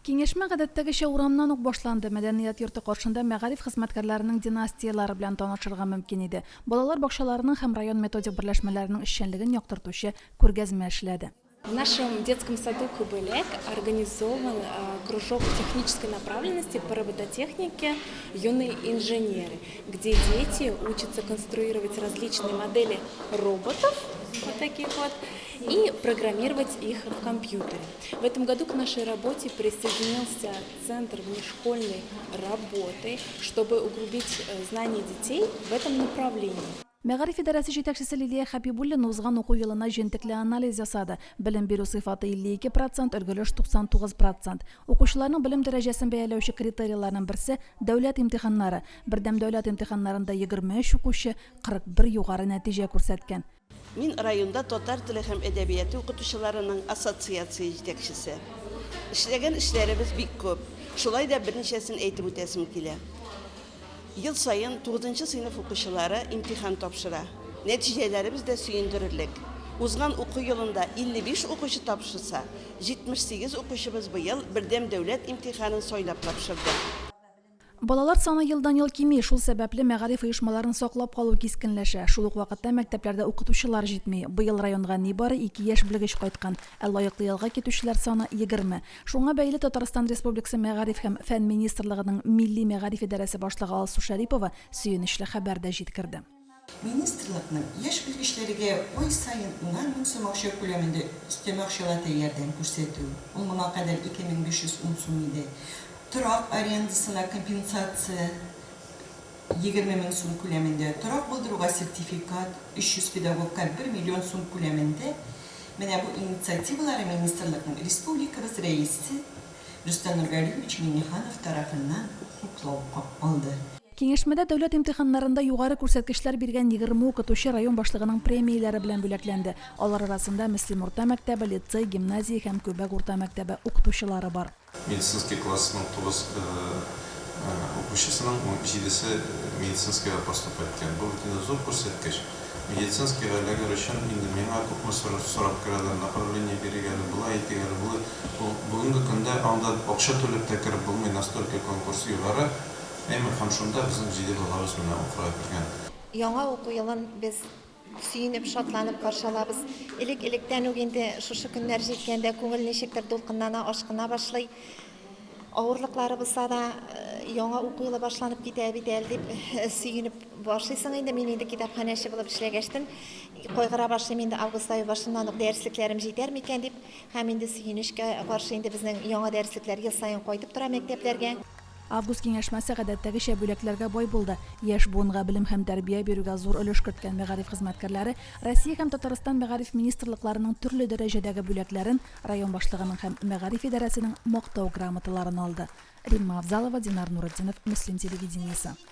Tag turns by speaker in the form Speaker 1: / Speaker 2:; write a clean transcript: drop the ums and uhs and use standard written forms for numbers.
Speaker 1: Киңәшмә гадәттәгечә урамнан ук башланды. Мәдәният йорты каршында мәгариф хезмәткәрләренең династияләре белән танышырга мөмкин иде. Балалар бакчаларының һәм район методик берләшмәләренең эшчәнлеген яктыртучы күргәзмә эшләде.
Speaker 2: В нашем детском саду Кубелек организован кружок технической направленности по робототехнике «Юные инженеры», где дети учатся конструировать различные модели роботов, вот таких вот, и программировать их в компьютере. В этом году к нашей работе присоединился Центр внешкольной работы, чтобы углубить знания детей в этом направлении.
Speaker 1: Мәгариф идарәсе җитәкчесе Лилия Хәбибуллина узган уку елына җентекле анализ ясады. Белем бирү сыйфаты 52 процент, өлгереш 99 процент. Укучыларның белем дәрәҗәсен бәяләүче критерийларның берсе, дәүләт имтиханнары. Бердәм дәүләт имтиханнарында 23 укучы 41 югары нәтиҗә күрсәткән.
Speaker 3: Мин районда татар теле һәм әдәбияты укытучыларының ассоциация җитәкчесе. Эшләгән эшләребез бик күп, шулай да берничәсен әйтеп үтәсем килә. Ел саен тугызынчы сыйныф укучылары имтихан тапшыра. Нәтиҗәләребез дә сөендерерлек. Узган уку елында 55 укучы тапшырса, 78 укучыбыз быел бердәм дәүләт имтиханын сайлап тапшырды.
Speaker 1: Балалар саны елдан-ел кими, шул сәбәпле мәгариф оешмаларын саклап калу кискенләшә. Шул ук вакытта мәктәпләрдә укытучылар җитми. Быел районга нибары ике яшь белгеч кайткан, ә лаеклы ялга китүчеләр саны, 20. Шуңа бәйле Татарстан Республикасы Мәгариф һәм фән министрлыгының Милли мәгариф идарәсе башлыгы Алсу Шәрипова сөенечле хәбәр дә җиткерде.
Speaker 4: Министрлыкның яшь белгечләргә ай саен унар мең сум акча күләмендә өстәмә акчалата ярдәм күрсәтү, ул моңа кадәр 2510 сум иде, торак арендасына компенсация, 20 мең сум күләмендә, торак булдыруга сертификат, 300 педагогка бер миллион сум күләмендә, менә бу инициативалары министрлыкның республикабыз Рәисе Рөстәм Нургалиевич Миңнеханов тарафыннан хуплау алды.
Speaker 1: Киңәшмәдә дәүләт имтиханнарында югары күрсәткечләр биргән 20 укытучы район башлыгының премияләре белән бүләкләнде. Алар арасында Мөслим урта мәктәбе, лицей, гимназия һәм Күбәк урта мәктәбе укытучылары бар.
Speaker 5: Медицинский классның 9 укучысының җидесе медицинскийга поступать иткән. Бу бит инде зур күрсәткеч. Медицинскийга эләгер өчен инде миңа күпме сорап керәләр, направление бирик әле, болай итик әле, болай. Ул бүгенге көндә анда акча түләп тә кереп булмый, настолько конкурс югары. Әйме, һәм шунда безнең җиде балабыз менә укырга кергән.
Speaker 6: Яңа уку елын без сөенеп, шатланып каршы алабыз. Элек-электән үк инде шушы көннәр җиткәндә күңел ничектер дулкынлана, ашкына башлый. Авырлыклары булса да, яңа уку елы башланып китә бит әле дип сөенеп башлыйсың инде. Мин инде китапханәче булып эшләгәчтен кайгыра башлыйм инде август ае башыннан ук дәреслекләрем җитәр микән дип. Һәм инде сөенечкә каршы инде безнең яңа дәреслекләр ел саен кайтып тора мәктәпләргә.
Speaker 1: Август киңәшмәсе гадәттәгечә бүләкләргә бай булды. Яшь буынга белем һәм тәрбия бирүгә зур өлеш керткән мәгариф хезмәткәрләре Россия һәм Татарстан мәгариф министрлыкларының төрле дәрәҗәдәге бүләкләрен, район башлыгының һәм мәгариф идарәсенең Мактау грамоталарын алды. Римма Авзалова, Динар Нуретдинов, Мөслим телевидениесе.